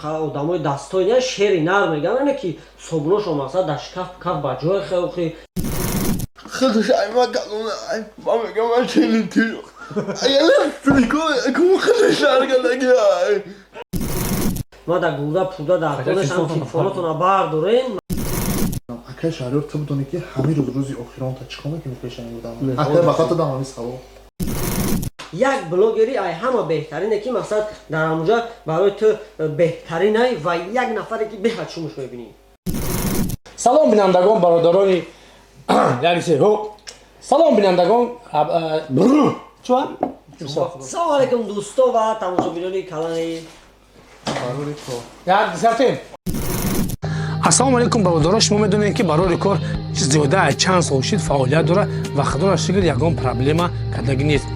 Одамои дастои не шери нар меган, не ки собуношон мақсад дар шкаф каф ба ҷой хеохи. Худаш ай ма калона ай ма мегам, ман ченин ту агар прикол ку худаш наргадаги ай. Ма дар гурда пурда дар хонашам телефонотона бардорен. Акай Шаҳриёр, ту бидонӣ, ки ҳамин рӯз рӯзи охиронта чӣ кор мекунӣ пешани будам? Акай Бахата дам ҳамин савол. Як блогери ай ҳама беҳтарине, ки мақсад дар ҳамуҷа барои ту беҳтаринай ва як нафаре, ки беҳад шумуш мебинӣ. Салом, бинандагон, бародарони яъне ҳо, салом, бинандагон. Чуа. Салому алайкум, дӯсто ва тамошобинони канали Барори кор. Як дисартем. Ассалому алайкум, бародаро. Шумо медонед, ки Барори кор зиёда аз чанд сол шид фаъолият дорад ва, худоро шукр, ягон проблема кардагӣ нест.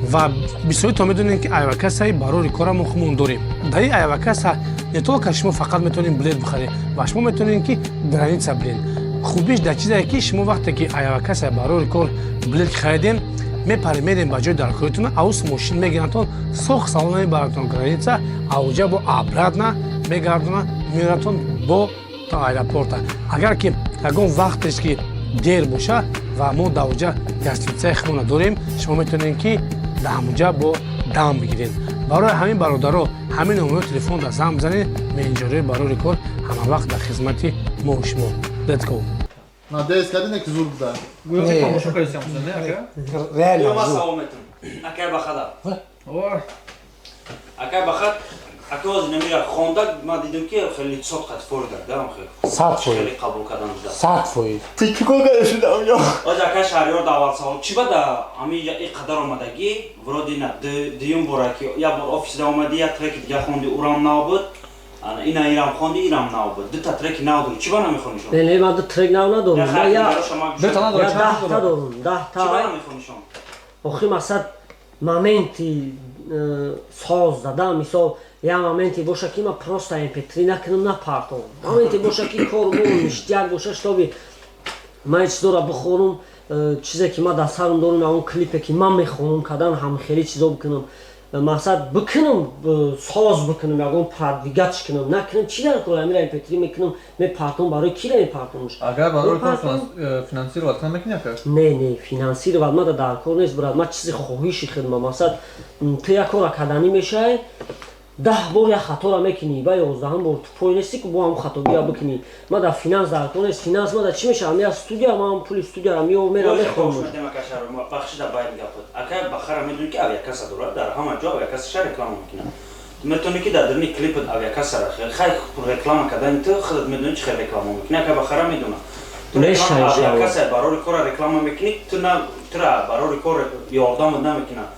Ва бисёритон медонед, ки авиакассаи Барори кора мо худмон дорем. Дар ин авиакасса не только шумо фақат метавонед билет бихаред ва шумо метавонед, ки граница биред. Хубиш дар чизе, ки шумо вақте ки авиакассаи Барори кор билет харидем, мепарем, мерем ба ҷои даркоритон, аус мошин мегирантон, сох салона мебаратон граница, ауҷа бо обратно мегардона, меоратон бо то аэропорта. Агар ки ягон вақтеш ки дер боша ва мо дар оҷа гостиницаи худмона дорем, шумо метавонед, ки дар ҳамуҷа бо дам бигиред. Барои ҳамин, бародаро, ҳамин номерои телефон дар занг бизанед. Менеҷерои Барори кор ҳама вақт дар хизмати мо шумо. Let's go. Надеюсь, кардине, ки зур буда. Не. Тамошо кардисам, не, ака? Реально. Ё, зур. салом метум. Акай Бахада. Акай Бахат, ака, ҳозир намира хонда, ман дидам, ки хеле сот қад форда, да, хеле. 100%. Хеле қабул кардан шуда. 100%. Ту чӣ кор карда шудам ё? Ҳозир акай Шаҳриёр давал савол. Чӣ бада ами и қадар омадагӣ, вроде на дуюм бора, ки як бор офисда омадӣ, як треки дига хонди, урам нав буд. Ана ина ирам хонди, ирам нав буд. Дута треки нав дорӣ. Чӣ ба намехонишон? Не, не, ман ду трек нав надорам. Ман я Дута надорӣ, я чанд 10 та дорад? дорам, 10 та. Чӣ ба намехонишон? Охи, мақсад, моменти соз задан, мисол, я моменте боша, ки ман просто mp3 накунам, напартом, моменте боша, ки кору ништяк боша, чтобы ман чизоро бихонам, чизе ки ман дар сарам дорам, он клипе ки ман мехонам кардан, ҳамхели чизо бикунам. Мақсад бикунам, соз бикунам, ягон продвигать кунам, накунам, чӣ дар кор? Амира mp3 мекунам, мепартом, барои кира мепартомш? Агар барои кор Мепартом. Финансировать намекунӣ, ака? Не, не, финансировать мада дар кор нест, брат. Ман чизи хоҳиши хидма, мақсад, ту як кора карданӣ мешавӣ, 10 бор як хатора мекунӣ, ба 11-ум бор ту пой нестӣ, ки бо ҳам хатобия бикунӣ. Ма дар финанс дар кор нест. Финанс мада чӣ мешавам? Я студия, ман пули студияра меёв, мера, мехонам. Бахшида, байд гапот. Акай Бахара, медонӣ, ки авиакасса дорад, дар ҳама ҷо авиакассаша реклама мекунад. Метавонӣ, ки дар даруни клипат авиакассара хай реклама кардани, ту худат медонӣ, чӣ хел реклама мекунӣ, акай Бахара медонад. Ту Меша, иншалло. Авиакасса барори кора реклама мекунӣ, ту на тура барори кор ёрдамат намекунад.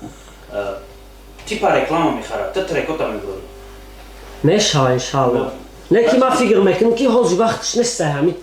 Типа реклама мехарад, ту трекота мебурӣ. Мешава, иншалло. Не ки ман фикр мекунам, ки ҳозир вақтш нест ҳами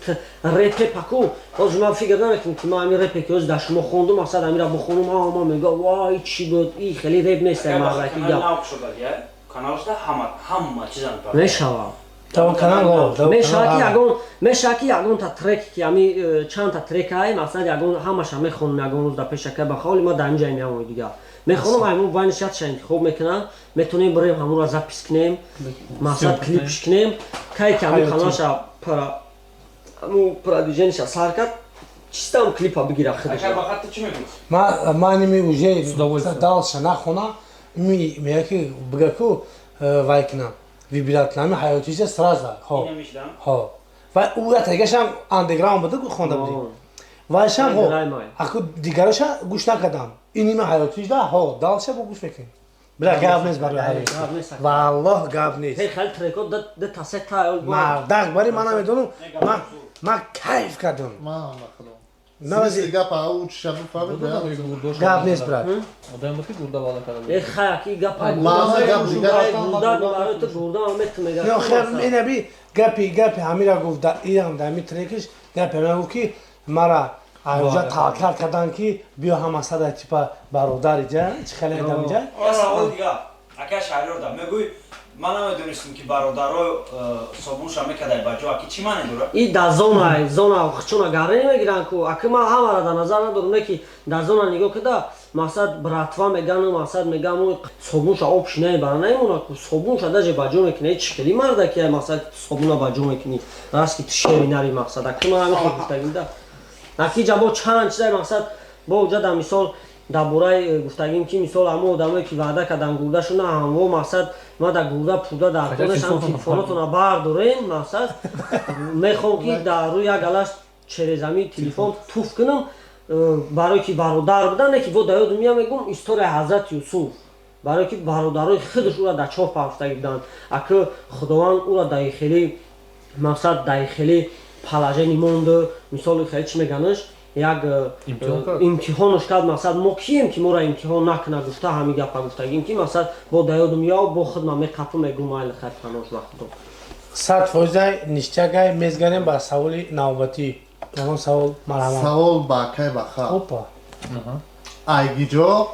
репе паку. Ҳозир ман фикр намекунам, ки ман ҳами репе, ки ҳозир дар шумо хондум, мақсад, ҳамира бихонум, ама мега: «Вай, чӣ буд и?» Хеле реп нест, мардаки гап. Нав шудад, я каналашда ҳама ҳама чиза Мешава. Там канал. Мешава, ки ягон, мешава, ки ягонта трек, ки ҳами чандта трек ай, мақсад, ягон ҳамаша мехонам ягон рӯз дар пешака ба ҳоли ма дар инҷа меамои дигар мехонам, аймон байниш якша интихоб мекунам, метавонем бирем, ҳамонро запись кунем, мақсад, клипш кунем. Кай ки ҳамун каналша ҳамун продвижениеша сар кард, чистам клипа бигира худаш. Акай Бахат, ту чӣ мегӯӣ? Ма ними уже удовольствием. Дальше нахона, ми мега, ки бига ку вай кунам, выбирать кунам ҳаётиша сразу хо. Ина мешдам. Хо, ва ӯ я тагашам андеграунд буда, ку хонда будӣ, вайшам хо. Андеграунд. Аку дигараша гӯш накардам, инима ҳаётишда хо, дальше бо гӯш мекунем. Бира, гап нест барои ҳаёт. Гап нест. Валлоҳ, гап нест. Хеле хеле трекҳо ду та се та. Мардак, бари ман намедонам, ман кайф кардам. Ман ҳам ба худо. Навази. Смисли гапа ӯ чиша бифаҳмид. Гап нест, брат. Одам буд, ки гурда вала карда буд. Э, хая ки гапа. Маъна гап дигар. Гурда барои ту гурда мету мега. Не, хер, инаби гапи ҳамира гуфт, да ирам да ҳами трекиш гапи ҳамира гуфт, ки мара аҷа талкар кардан, ки биё ҳама сада типа бародар иҷа чӣ хеле дамиҷа. Я савол дига, акай Шаҳриёр, да мегӯй. Ман намедонистам, ки бародаро собунша мекадай ба ҷо. Аки, чӣ маъне дорад? И дар зона, зона чуна гаре мегиранд ку. Аки, ман ҳамара дар назар надорам, не ки дар зона нигоҳ кида, мақсад, братва мегану, мақсад, мегам, собунша об шинаи бара намемона ку, собунша даже ба ҷо мекунӣ. Чӣ хели марда ки, мақсад, собуна ба ҷо мекунӣ, раст ки ту шери нари, мақсад. Аки, ман ҳамин хел гуфтагим да. Аки, ҷа бо чанд чизай, мақсад, бо уҷа дар мисол дар бораи гуфтагим, ки мисол ҳамо одамое ки ваъда кардам гурдашона, ҳамво, мақсад, ма дар гурда пурда дар конешам, телефонотона бардорен, мақсад, мехоҳам ки дар рӯи як галаш через ҳами телефон туф кунам, барое ки бародар будан, не ки во дар ёдум меям, мегум историяи ҳазрати Юсуф, барое ки бародарои худаш ӯра дар чоҳ пафтагӣ буданд. Аки, Худованд ӯра дар хеле, мақсад, дар хеле положение монду, мисоли хеле, чӣ меганаш, як имтиҳонаш кард. Мақсад, мо кием, ки моро имтиҳон накуна, гуфта, ҳами гапа гуфтагим, ки, мақсад, бо да ёдум ё бо худ ман меқапу, мегум, майли, хайр, панош ба Худо. 100% ништякай. Мезганем ба саволи навбатӣ. Ягон савол, марҳамат. Савол ба кай баха. Опа. Айгиҷо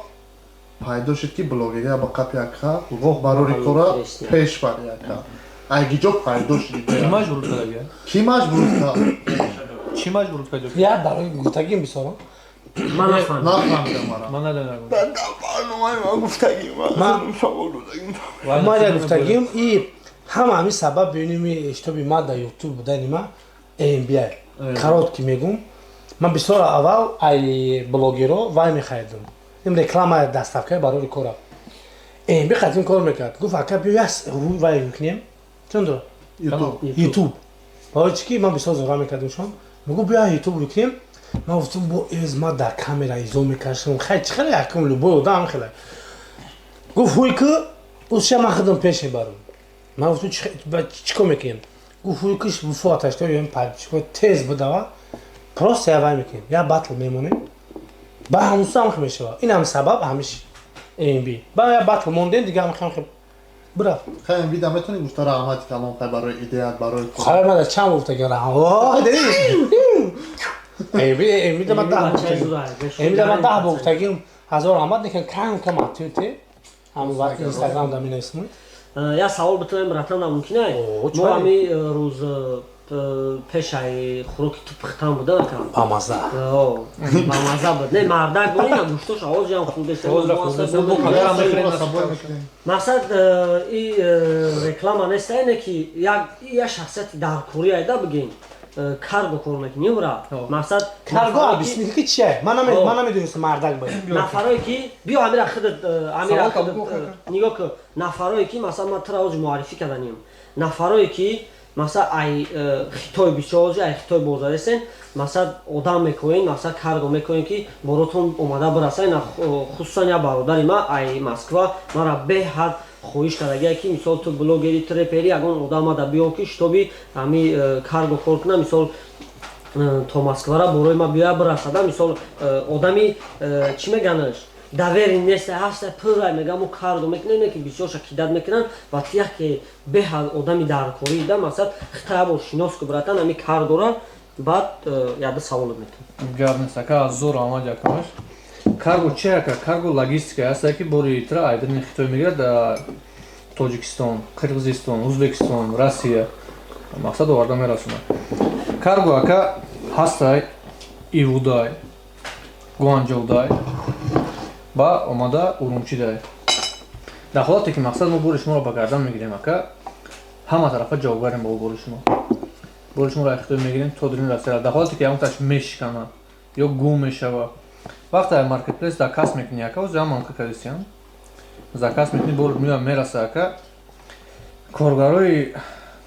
пайдо шуд, ки блогерия ба қапи ака барори кора пеш бари, ака? Айгиҷо пайдо шуд? Ки маҷбур кардагия? Ки маҷбур кард? Чӣ маҷбур кард? Я барои гуфтагим бисёр. Ман нафаҳмидам. Нафаҳмидам мара. Ман надонам. Дар барномаи ман гуфтагим, ман савол додагим. Ман я гуфтагим, и ҳама ҳамин сабаб биними шитоби ма дар Ютуб будани ма MBI. Короткий мегум, ман бисёр аввал ай блогеро вай мехаридам, ин реклама, доставкаи барори кора. MB қатим кор мекард, гуфт: «Ака, биё яс вай мекунем». Чон дора? Ютуб. Барои чӣ ки ман бисёр зора мекардам шон, мегуфт: «Биё, Ютуб мекунем». Ман гуфтам: «Бо эз ма дар камера изо мекашам, хай, чӣ хеле якум любой одам хеле». Гуфт: «Ҳуй ки уша ман худам пеш мебарам». Ман гуфтам: «Чӣ кор мекунем?» Гуфт: «Ҳуй ки фоташто ёем, подписчико тез будава, просто я вай мекунем, я батл мемонем, ба ҳамуса ҳам мешава». Ин ҳам сабаб ҳамиш MB ба я батл мондем, дига ҳам хем бирафт. Хай, MB да метавонӣ гуфта раҳмати калон, хай, барои идеят, барои Хай, ман чанд гуфтагим раҳмат. MB, MB да ман 10 гуфтагим, MB да ман 10 гуфтагим, ҳазор раҳмат. Лекин кам кам атюте ҳамон вақт Инстаграм да менависем. Як савол битонем, братан, мумкин ай? Мо ҳами рӯз пешаи хӯроки ту пухтан буда, ака. Бамаза. Бамаза буд. Не, мардак бо ина гӯштош овозиам хурдест. Мақсад, и реклама нест, ине ки як шахсияти даркорӣ айда бигем, карго кор мекунӣ, бра, мақсад. Карго объясни, ки чия? Ман намедонистам, мардак ба. Нафарое ки, биё, амира худат, амира худат нигоҳ кун. Нафарое ки, масалан, ман тура ҳозир муаррифӣ карданем, нафарое ки, масалан, ай Хитой бисёр ҳозир ай Хитой бозаресен, масалан, одам мекоҳен, масалан, карго мекоҳен, ки боротон омада бираса. Ина хусусан як бародари ма ай Москва мара беҳад хоҳиш кардагия, ки мисол ту блогери, ту репери, ягон одам ада биё, ки шитоби ҳами карго кор куна, мисол, то Москвара борои ма биёя бирасада. Мисол, одами, чӣ меганаш, доверие нест, ҳаста пурай, мегам, мо карго мекунем, не ки бисёрша кидать мекунанд. Ва яке беҳад одами даркорӣ да, масалан, хитая бо шинос ку, братан, ҳами каргора, баъд яда саволот метавон. Гап нест, ака, зур омад якамаш. Карго чи, ака? Карго логистика аст, ки бори тра айдини Хитой мегирад, дар Тоҷикистон, Қирғизистон, Ӯзбекистон, Россия, мақсад, оварда мерасонад. Карго, ака, ҳастай Ивудай, Гуанҷоудай ба омада Урумчидай. Дар ҳолате ки, мақсад, мо бори шуморо ба гардан мегирем, ака, ҳама тарафа ҷавобгарем бо бори шумо. Бори шуморо аз Хитой мегирем то дурини Россия. Дар ҳолате ки ягонташ мешиканад ё гум мешавад, вақте маркетплейс заказ мекунӣ, ака, ози ҳам манқа кардисиям, заказ мекунӣ, бор меояд, мераса, ака, коргарои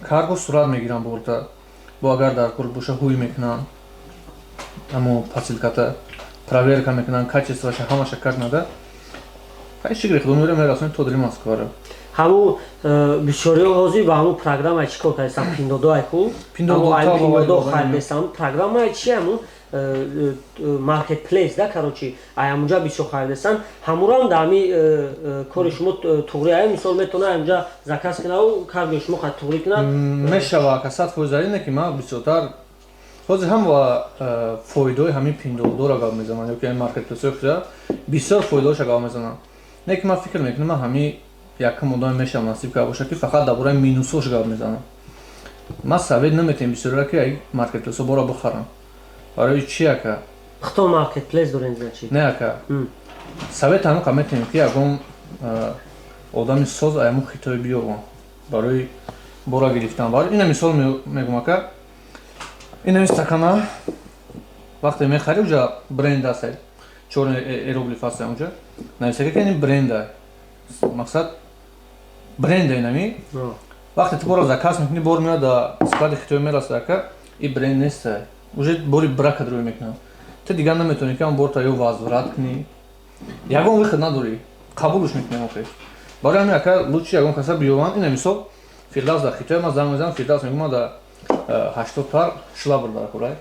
карго сурат мегиранд борта, бо агар дар кор боша, ҳуй мекунанд, амо посылката проверка мекунанд, качествоша, ҳамаша как надо. Хай, шукри Худо, меорем, мерасонем то дили Москвара. Ҳамун бисёриҳо ҳозир ба ҳамун программаи чӣ кор кардестам, Пиндодо айку, Пиндодо харидестам. Программаи чи, ҳамун маркетплейс да, короче, ай ҳамунҷа бисёр харидестан. Ҳамурам да ҳами кори шумо туғри ай, мисол, метавона ҳамунҷа заказ кунаву каргои шумо хай туғри кунад? Мешава, ака, 100%. Ине ки ман бисёртар ҳозир ҳам ва фоидаҳои ҳамин Пиндодора гап мезанам, ё ки ҳамин маркетплейсҳои худа бисёр фоидаҳоша гап мезанам. Не ки ман фикр мекунам, ман ҳами Якум одаме мешавам, насиб карда боша, ки фақат дар бораи минусош гап мезанам. Ман совет наметем бисёрра, ки ай маркетплейсо бора бихарам. Барои чи, ака? Хто маркетплейс дорем, значит? Не, ака, совет ҳамон метем, ки ягон одами соз аяму хитой биёвам барои бора гирифтан. Барои ина мисол мегум, ака, инами стакана вақте мехарӣ, уҷа бренд аст, чор иероглиф аст уҷа нависака, ки ин бренда, мақсад бренда инами. Вақте ту бора заказ мекунӣ, бор меояд, да склади хитой мерасад, ака, и бренд неста, уже бори брака рӯй мекунам. Ту дигар наметавонӣ, ки ам борта ё возврат кунӣ, ягон выход надорӣ, қабулш мекунем охир. Барои ҳамин, ака, лучше ягон каса биёванд. Ина мисол, Фирдавс дар Хитой, ман занг мезанам, Фирдавс мегӯ, ман да 80 пар шлабр дар курай,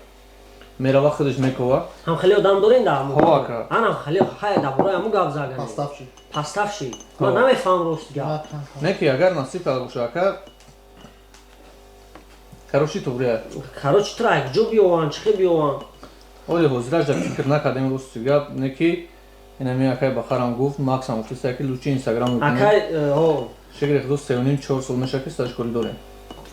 мерава, худаш мекова. Ҳам хеле одам дорем дар ҳамон? Ҳо, ака. Анам хеле хай дар бораи ҳамун гап заганем. Поставщик. Поставщик. Ман намефаҳмам, рост гап. Не, ки агар насиб карда боша, ака, короче, туғрия. Короче, тура як ҷо биёванд, чӣ хел биёванд? Оли ҳозираш дар фикр накардем, рости гап. Не, ки инами акай Бахарам гуфт, Максам гуфтиста, ки лучше Инстаграм. Акай, ҳо. Шикри худо, 3,5-4 сол меша, ки стажкорӣ дорем.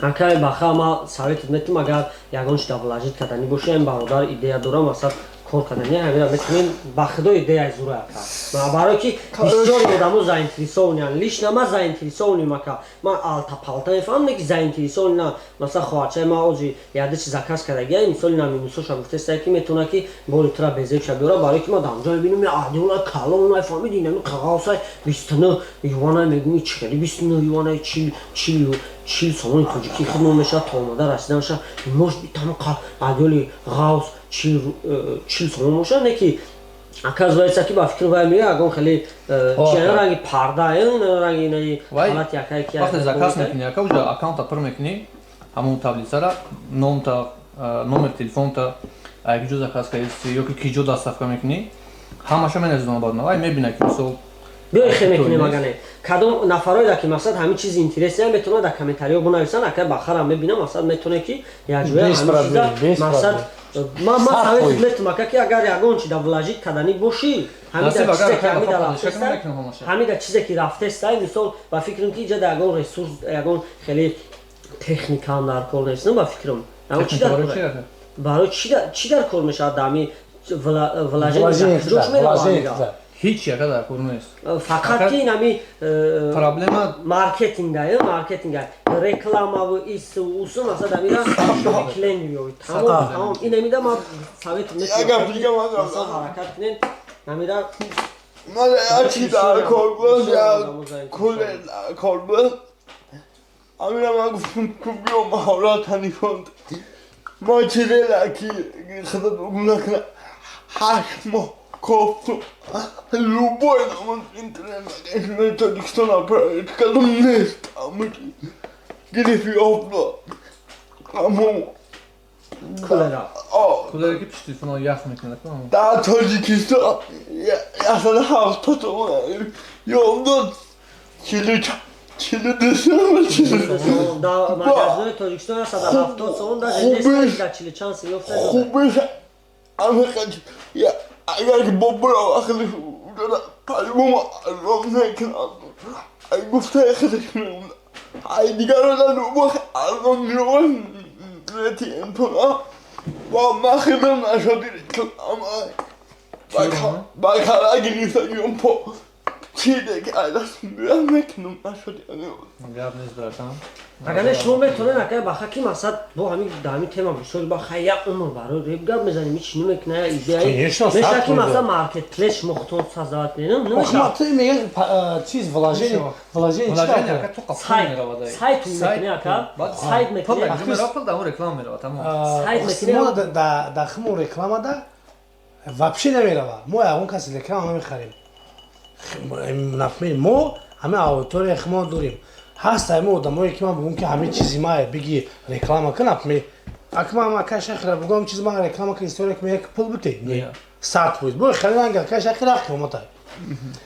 Акай Баха, ма советат метум, агар ягон чиз вложить кардани боши, ин бародар идея дорам, масалан, кор кардани ҳамина метавонем. Ба худо, идеяи зура, ака, барое ки бисёри одамо заинтересованиан. Лично ма заинтересованим, ака, ман алта-палта мефаҳмам, не ки заинтересовани на. Масалан, хоҳарчаи ма ози яде чи заказ кардагия, мисоли на минусоша гуфтеста, ки метавона, ки бори тура безебша биёра. Барое ки ма дар онҷо мебинам, аҳдиола калон, нафаҳмиди, инами қағазай 29 юана, мегӯм, чи хели 29 юана, 40 сомони тоҷикӣ худмон мешавад. То омода расиданша, может, там адёли ғавс 40 сомон бошад. Не, ки оказывается, ки ба фикр вай меояд, ягон хеле чи ранги парда, ранги инаи ҳалати якае ки вақте заказ мекунӣ, ака, уҷа аккаунта пур мекунӣ, ҳамон таблицара, номта, номер телефонта, ҷо заказ кардисти ё ки ки ҷо доставка мекунӣ, ҳамаша меназидона. Баъд вай мебина, ки мисол Биёй, хе мекунем, агане кадом нафароеда, ки мақсад ҳамин чизи интересия, метавонад дар комментариҳо бунависанд. Ака Бахарам мебинам, мақсад метавоне, ки якҷоя ҳамин чиза. Мақсад, ман совет метум, ака, ки агар ягон чи да вложить карданӣ бошӣ, ҳамида чизе ки рафтестай, мисол, ба фикрам, ки иҷа да ягон ресурс, ягон хеле техникаам дар кор нест, ба фикрам. Барои чӣ дар кор мешавад дар ҳами вложение? Ҳеҷ яка дар кор нест. Фақат ки инами Проблема маркетинга, маркетинга, рекламаву ису усу, масалан, амира клиент меёбед, тамом, тамом. Инамида ман совет метавонам, ҳаракат кунед намира. Ман чи дар кор буд, кул дар кор буд. Амира ман гуфтам, ку биё маҳорат кун. Ма чизе ки худат бигӯ накуна, 8 моҳ кофтум, любой намон интернет магазин Тоҷикистон отправить кардам, нест. Ҳамаки гирифи ёфту аммо Кулера. Кулера, ки пишти телефонро ях мекунад. Дар Тоҷикистон 170 сомон ёфту, 42 сомон. Дар магазинои Тоҷикистон 170 сомон даже нест, дар чили чанд сим ёфта. Хубеш амиқа, агар ки бобуро вақти по-любому арзон мекунад. Ай гуфтаи худаш мемонад, ай дигаро дар любой арзон меёбад, метиентона ва ман хидам нашуди реклама ба кара гирифтагиён по чизе ки ай даст меояд мекунам, нашуди. Гап нест, братан. Агар не, шумо метавонед, акай Баха, ки мақсад бо ҳамин дар ҳамин тема бисёр ба хай як умр барои реп гап мезанем, ҳеч намекуна идея меша, ки мақсад маркетплейс шумо худтон создавать кунед, намешавад? Чиз вложение, вложение. Сайт мекунӣ, ака, сайт мекунӣ. Сайт мекунӣ. Дар химон рекламада вообще намерава. Мо ягон каси реклама намехарем. Например, мо ҳамин аудитория химон дорем, ҳаст ҳами одамое, ки ман бигӯм, ки ҳамин чизи мае, биги реклама кун. Например, ака, ман ака Шахира бигӯм, чизи ман реклама кун, история ки меяк пул бите, 100%. Бо хеле ранг ака Шахира қиёматай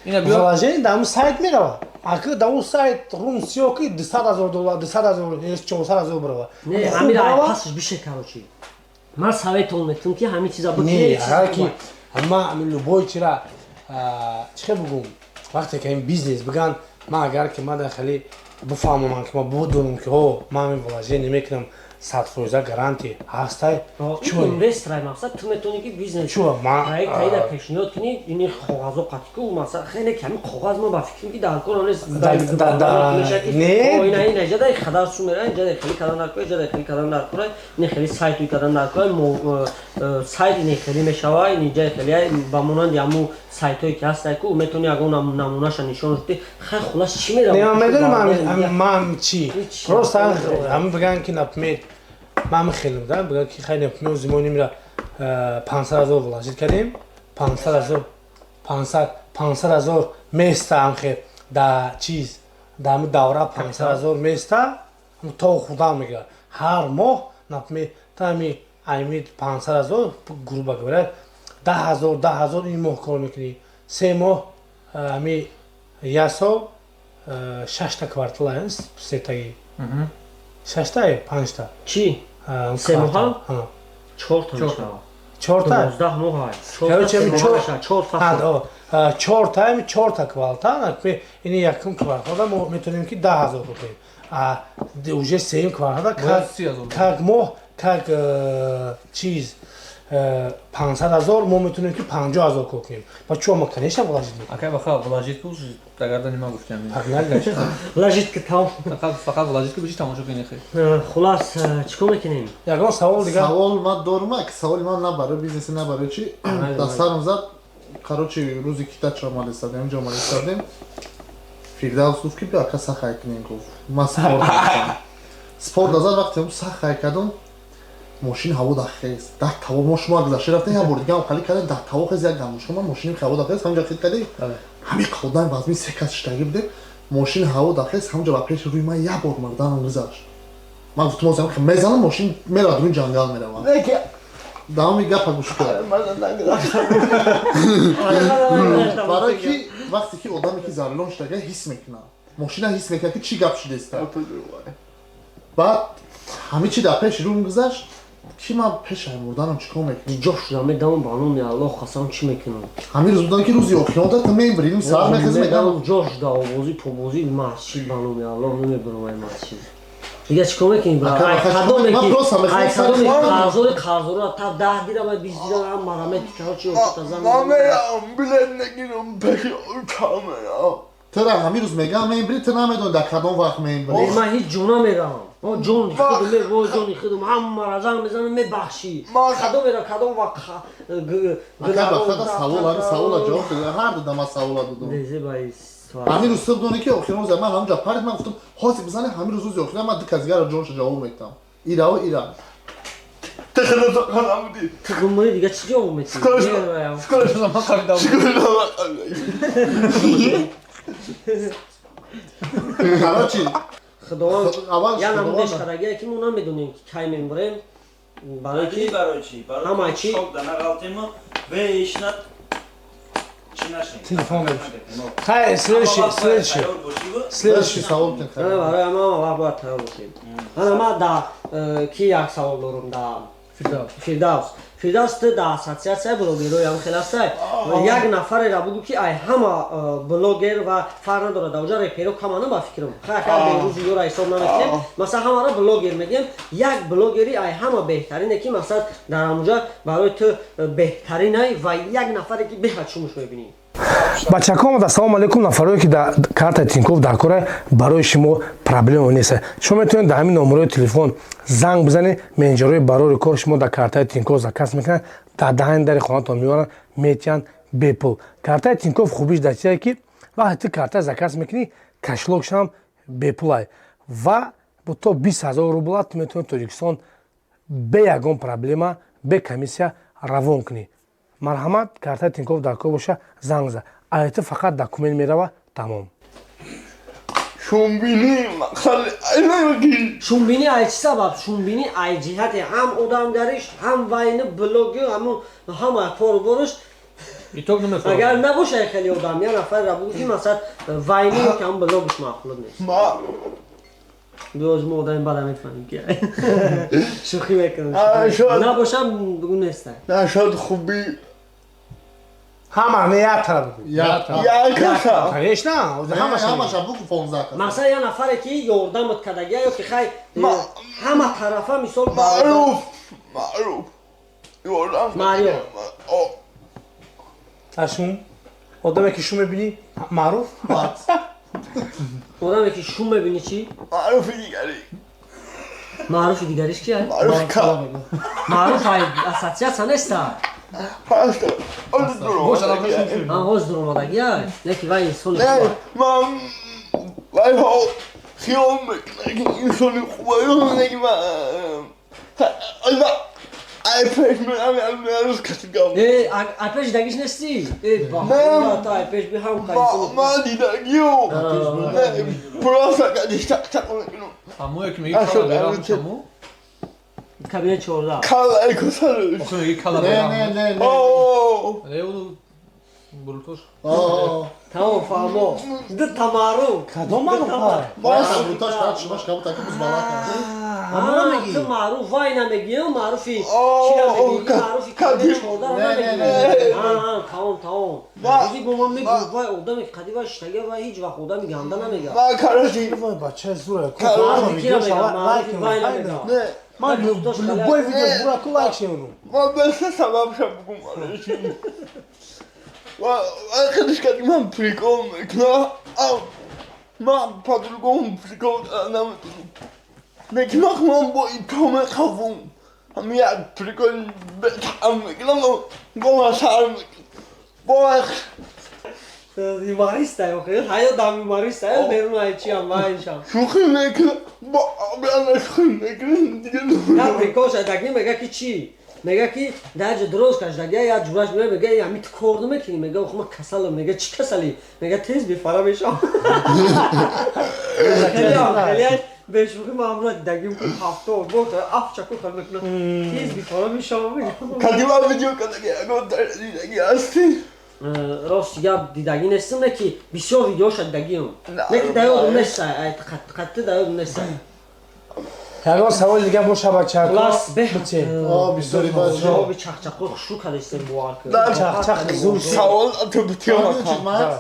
вложение дар ҳамин сайт мерава, ака, дар он сайт рум сиё, ки 200 000 доллар, 200 000, 400 000 бирава. Не, ҳамин пасш бише. Короче, ман советон метум, ки ҳамин чиза. Не, ки ма ҳамин любой чира, чӣ хел бигӯм, вақте ки ин бизнес биган. Ман агар ки ман хеле бифаҳмам, ки ман будонам, ки о ман вложение мекунам, 100% гарантия ҳастай. Инвесторай, мақсад, ту метавонӣ ки бизнес проект аида пешниҳод кунӣ, ини коғазо қатӣ ку, масалан, хеле ками коғаз, ма ба фикрам, ки дар кор нест. Не, ина ина ҷадай хадар сумера, ҷадай хеле кадан дар кор, ҷадай хеле кадан дар кор, ини хеле сайт кадан дар кор, сайт ини хеле мешава, ини ҷай хеле ба монанди ҳамун сайтҳое ки ҳастай ку, метавонӣ ягон намунаша нишон диҳӣ. Хай, хулас, чӣ меравад? Не, медонам ман чӣ, просто ҳамин биган ки, например, ман хелем да, биган ки хай, например, зимони мира 500 000 вложить кардем, 500 000, 500 000 места, ҳамхе да чиз, да ҳами давра 500 000 места то худам мегирад ҳар моҳ. Например, та ҳами ами 500 000, грубо говоря, 10 000, 10 000 ин моҳ кор мекунӣ, 3 моҳ, ҳами як сол, шашта квартал, сетаги, шашта, панҷта. Чӣ, 3 моҳа чорта мешавад? Чорта. 12 моҳ. Чорта, ами чорта квартал. Ини якум кварталда мо метавонем ки 10 000 кунем, а уже сеюм кварталда как моҳ, как чиз, 500 000, мо метавонем ки 50 000 кор кунем. Ба чо ма, конечно, вложить. Акай баха, вложить ку дагарда нима гуфтям. Вложить ки там. Фақат вложить ку бичи тамошо кунӣ хе. Хулас, чикор мекунем? Ягон савол дигар? Савол ма дорум, ак саволи ман на барои бизнеси, на барои чи, дар сарам зад. Короче, рӯзи ки дача омада истадем, инҷо омада истадем, Фирдавс гуфт, ки биё, ака, сахай кунем. Гуфт, ман спорт спорт назар. Вақте сахай кардам, мошин ҳаво дахез, дар таво. Мо шумо гузашта рафтем, як бор дига қали кардем, дар таво хез, як гамушка ман мошини ҳаво дахез, ҳамҷа хит кардем, ҳами қодам вазми се кас шиштагӣ будем, мошин ҳаво дахез, ҳамҷа ба пеши рӯи ман як бор марданам гузашт. Ман гуфтам, озам мезанам, мошин меравад, рӯи ҷангал меравад. Давоми гапа гӯш кун. Барое ки вақте ки одаме ки за рулон шиштага, ҳис мекунад, мошина ҳис мекунад, ки чӣ гап шудеста. Баъд ҳами чи дар пеши рӯм гузашт, ки ман пешай мурданам чӣ кор мекунам? Ҷо шудам, медавам, ба номи Аллоҳ қасам, чӣ мекунам? Ҳамин рӯз будам, ки рӯзи охирон та мебирим, сар мехез, мегам. Ҷо шуда, овози побозӣ масҷид, ба номи Аллоҳ, намебирам ай масҷид. Дига чӣ кор мекунӣ? Кадоме қарзора та 10 дирам, 20 дирам ҳам марамети, короче. Билет нагирам, пеши камера. Тра ҳамин рӯз мегам, мебири, ту намедони дар кадом вақт мебири. Ман ҳеҷ ҷо намеравам. Ҷони худум, ҷони худум, ҳамара занг мезанам, мебахшӣ, кадомера, кадом вақт. Савол, ҳамин савола ҷавоб бед. Ҳар ду дама савола додум. Ҳамин рӯз ту бидонӣ, ки охирон рӯз ман ҳамҷа парид, ман гуфтам, ҳозир бизане, ҳамин рӯз, рӯзи охирон, ман ду кас дигара ҷонша ҷавоб метам, ираву ира. Ту дига чӣ ҷавоб метӣ? Скоро шудам, ман қабидам. Короче, Худованд я намудеш карагия, ки мо намедонем, ки кай мембурем, барои ки барои чи ҳама чи нағалтему бешнат. Телефон. Хай, следующий, следующий, следующий савол. Барои ҳама вақт бояд тайёр бошем. Ана ма да ки як савол дорум да Фирдавс. Фирдавс, ту да ассотсиатсияи блогерҳои ҳам хел ҳастай. Як нафареро бугӯ, ки ай ҳама блогер, ва фарқ надорад, дар оҷа реперо камана, ба фикрам, рӯзи ёра ҳисоб намекунем, масалан, ҳамаро блогер мегӯем. Як блогери ай ҳама беҳтарине, ки масалан дар ҳамуҷа барои ту беҳтаринай, ва як нафаре, ки беҳад шумуш мебинӣ. Бачако омад. Ассалому алайкум. Нафарое, ки дар карта Тинькофф дар кора, барои шумо проблема нест. Шумо метавонед дар ҳамин номерои телефон занг бизанед. Менеҷерҳои барори кор шумо дар картаи Тинькофф заказ мекунанд, дар даҳани дари хонатон меоранд, метиҳанд бепул. Картаи Тинькофф хубиш дар чие, ки вақте ту карта заказ мекунӣ, кошелёкшам бепулай ва то 20 000 рубла ту метавонӣ Тоҷикистон бе ягон проблема, бе комиссия равон кунӣ. Марҳамат, картаи Тинькофф дар кор боша, занг за, айти фақат документ мерава, тамом. Шумбинӣ мақсад. Шумбинӣ ай чӣ сабаб? Шумбинӣ ай ҷиҳати ҳам одамгариш, ҳам вайни, блоги, ҳама корубориш. Агар набошай хеле одам, як нафарра бугӯ, ки масалан вайни ё ки ҳам блогиш маъқул нест. Биёз, мо одами бада мефаҳмем, ки шӯхӣ мекунам. Набошам, бугӯ, неста. Нашод хуби. Ҳама не, як тараф бугу. Як каса. Конечно, ҳамаша. Ҳамаша бугу, 15 каса. Масалан, як нафаре ки ёрдамат кардагия ё ки хай ҳама тарафа, мисол. Маъруф, маъруф. Ёрдам. Марио. О. Ашум одаме ки шу мебинӣ, маъруф. Одаме ки шу мебинӣ, чӣ? Маъруфи дигари. Маъруфи дигариш ки? Маъруф ка. Маъруф ай ассотсиатсия неста. Ҳаста. Оз дуро. Бош, алоқашон. Ҳам ҳоз дуромадагия, леки вай инсони Не, хуб. ман вайҳо хиёл мекунад, ки инсони хубаю, неки ман ай пеш мерам, рӯз каси гап. Э, ай пеш дагиш нести? Э, ба та ай пеш би ҳам қайсо. Ман дидагиё. Просто кади чақ-чақ мекунам. Ҳамое ки меги кала берам, ҳамо? Кабинет 14. Кала косалуш. Охи меги кала Не, берам. не, не, не. О. Не, у бурутош. О. Тамом, фаҳмо. Ду та маъруф. Кадом маъруф? Бас. Бруташ кард, шумаш кабут аки бузбалака. Ҳамона мегӣ? Ту маъруф вай намегӣ, маъруфи О, чӣ намегӣ? Маъруфи кабинет 14 Не, не, намегӣ. не. Тамом, тамом. Рӯзи бо ман мегӯ, вай одаме ки қади вай шитага, вай ҳеҷ вақт одами ганда намега. Ман короче. Вай, бача зура. Маъруфи ки намега, маъруфи вай намега. Не. Ман любой видео бура ку лайк шевнум. Ман ба се сабаб ша бугум, короче. Ва худаш кади ман прикол мекунам. Ман по-другому прикол наметунам. Неки ман бо ито мехавум. Ҳами як прикол бетаъм мекунам, бо ман сар мекунам. Бо Юморист ай, охир. Ҳаё дам юморист ай, берун ай чи ам вай шам. Шӯхӣ мекунам, бо абрана шӯхӣ мекунам, дига. Я прикол шадаги мега ки чӣ? Мега ки дар ҷо дроз кашдаги, я ҷураш мега, мега ами ту кор намекунӣ, мега охи ман касалам, мега чӣ касалӣ? Мега тез бефара мешавам. Хеле бешӯхӣ ман амра дидагим ку ҳафто бо афчаку хел мекунам. Тез бефара мешавам. Кадима видео кадаги ягон дидаги ҳастӣ? Рост гап, дидагӣ нестам, не ки бисёр видеоша дидагиам. Не ки дар ёдам нест, қатъи дар ёдам нест. Ягон саволи дига боша, бачако? Хулас, беҳ. Битен. О, бисёри бача. Ҷавоби чахчақо хушу кардастем, бовар кун. Чахчах зур. Савол ту битиём. Макс.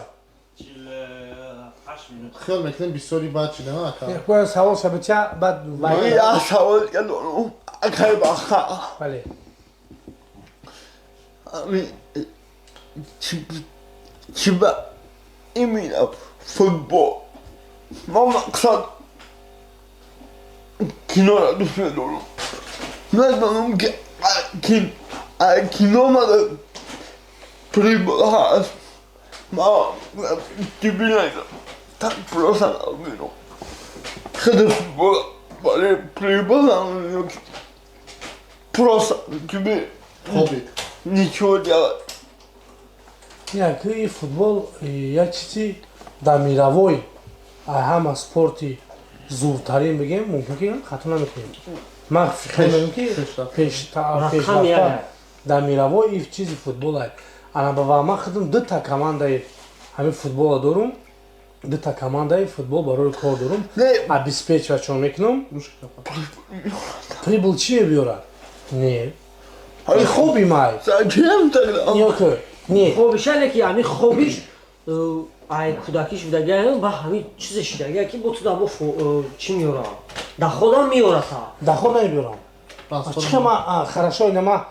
48 минут. Хиёл мекунем, бисёри бачи, не, ака. Якоя савол ша битя, баъд. Я савол дорам, акай баха. Бале. Ами чӣ ба именно футбол? Ман мақсад киноро дӯст медорам. Медонам ки кино мада прибыль ҳаст. Ман тебе так просто намебинам. Худи футбол барои прибыль намебинам, просто тебе Хобби. ничего делать. Як и футбол як чизи дар мировой ҳама спорти зуртарин бигем, мумкин ки хато намекунем. Ман фикр мекунам, ки пешрафта дар мировой и чизи футбол ай. Ана ва ман худам дута командаи ҳамин футбола дорум, дута командаи футбол барои кор дорум, обеспечивать мекунам. Прибыль чӣ мебиёрад? Не, и хобби май. Зачем тогда? Ёки не. Хобиша, ки ҳамин хобиш ай кӯдакиш будагия ба ҳамин чизе шидагия, ки бо ту да бо чӣ меёрад? Доходам меёрата. Доход намебиёрам. Чӣ ма, хорошо, ина ма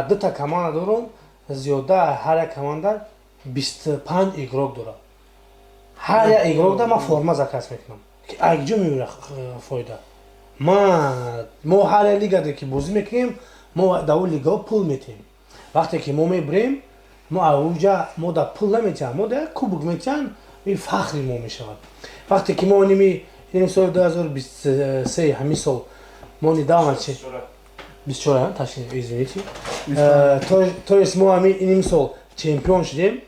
дута команда дорум, зиёда ҳар як команда 25 игрок дорад. Ҳар як игрок да ман форма заказ мекунам. Акҷо меёра фоида? Ма мо ҳар як лигаде ки бозӣ мекунем, мо дар он лигаҳо пул метиҳем. Вақте ки мо мебирем, мо ауҷа мо да пул наметиҳам, мо да як кубок метиҳанд, ин фахри мо мешавад. Вақте ки мо ними ин соли 2023, ҳамин сол мо недавно чи 24, точнее, извините, то есть мо ҳамин иним сол чемпион шудем,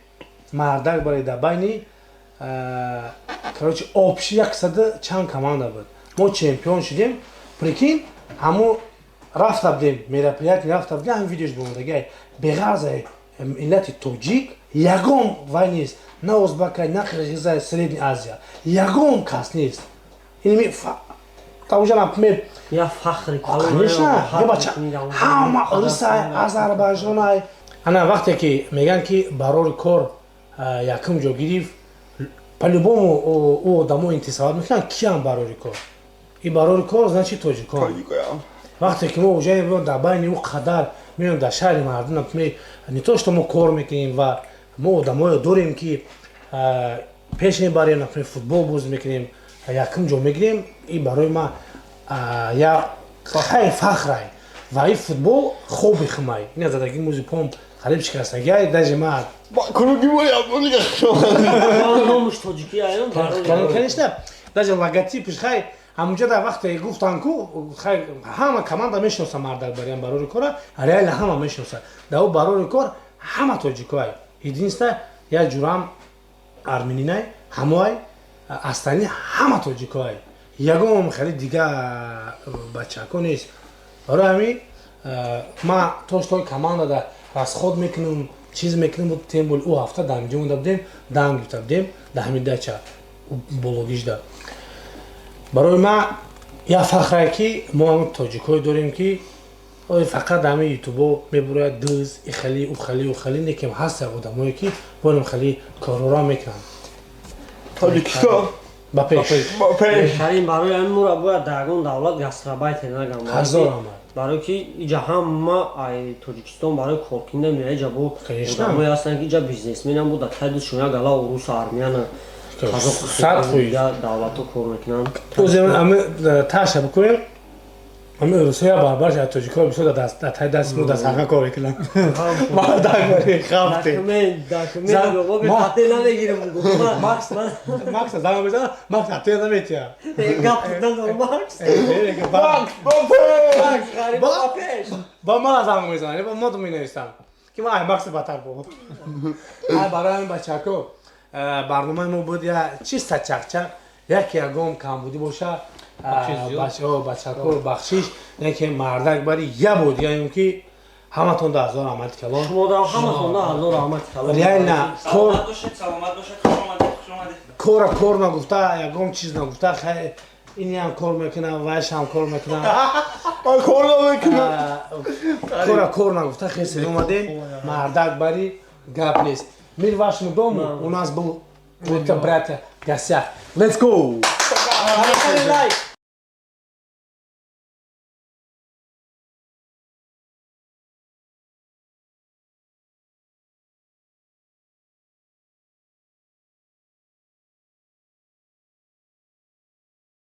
мардак барои дар байни, короче, общий яксаду чанд команда буд, мо чемпион шудем. Прикинь, ҳамо рафта будем мероприятие, рафта будем, ҳамин видеош бимондагиай. Беғарза миллати тоҷик ягон вай нест, на узбакай, на қирғизай, Средний Азия ягон кас нест. Иними таужа, например. Я фахри. Конечно, я бача, ҳама русай, азарбайҷонай. Ана вақте ки мегӯянд, ки барори кор якум ҷо гирифт, по-любому ӯ одамо интисобат мекунанд, киам барори кор. И барори кор, значит, тоҷикон. Тоҷикоям. Вақте ки мо уже дар байни ӯ қадар меоем, дар шаҳри мардум, например, не то что мо кор мекунем ва мо одамое дорем, ки пеш мебарем, например, футбол бозӣ мекунем, якум ҷо мегирем, и барои ма я хай фахрай. Ва и футбол хоби хумай, ина задаги музи пом қариб шикастагиай, даже ма Круги моя, Номуш тоҷикӣ аён. Конечно, даже логотипш хай ҳамунҷа. Дар вақте гуфтан ку хай ҳама команда мешиноса, мардак бариам барори кора реально ҳама мешиноса. Дар ӯ барори кор ҳама тоҷикоай, единственное, як ҷурам армининай, ҳамоай, остальные ҳама тоҷикоай, ягон хеле дига бачако нест. Барои ҳамин ма то что командада расход мекунам, чиз мекунам, тем более ӯ ҳафта дар инҷо монда будем, дан гирифта будем дар ҳамин дача бологижда. Барои ма як фахре, ки мо ҳамн тоҷикое дорем, ки ой, фақат ҳамин ютубо мебурояд дыз ихали ухали ухали, некем ҳаст одамое, ки борем хели корора мекунанд. Тоҷикистон ба пеш! Ба пеш! Беҳтарин. Барои ҳамин моро бояд дар ягон давлат гастарбайтер нагам. Ҳазор омад. Барои ки иҷа ҳама ай Тоҷикистон барои коркунда меяд, иҷа бо одамое ҳастанд, ки иҷа бизнесменам бо дар таи дустшон як гала урус, армяна, қазоқ, 100%. Давлатҳо кор мекунанд. Таша бикунем, ҳамин русоя барбар шад, тоҷикҳо бисёр дар таи дасти мо дар саҳна кор мекунанд. Мардак бари хафте. Документ, документ хате намегирам. Макс занг мезанад, Макс хате наметиҳад. Гап надорам, Макс. Макс ба пеш! Ба пеш! Ба мана занг мезанад, ба мо менависам, ки ман ай Макси батар бо. Ай барои ҳамин, бачако, барномаи мо буд я чиста чақчақ, яке ягон камбудӣ боша, бачако, бахшиш. Яке мардак бари я буд яем, ки ҳаматон да ҳазор раҳмати калон. Шумода ҳаматон да ҳазор раҳмати калон. Реально кор Саломат бошед, саломат бошед, хуш омадед, хуш омадед. Кора кор нагуфта, ягон чиз нагуфта, хай инам кор мекунам, вайшам кор мекунам. Ман кор намекунам. Кора кор нагуфта, хеси омадем. Мардак бари гап нест. Мир вашему дому! У нас был это братья в гостях. Let's go! Лайк.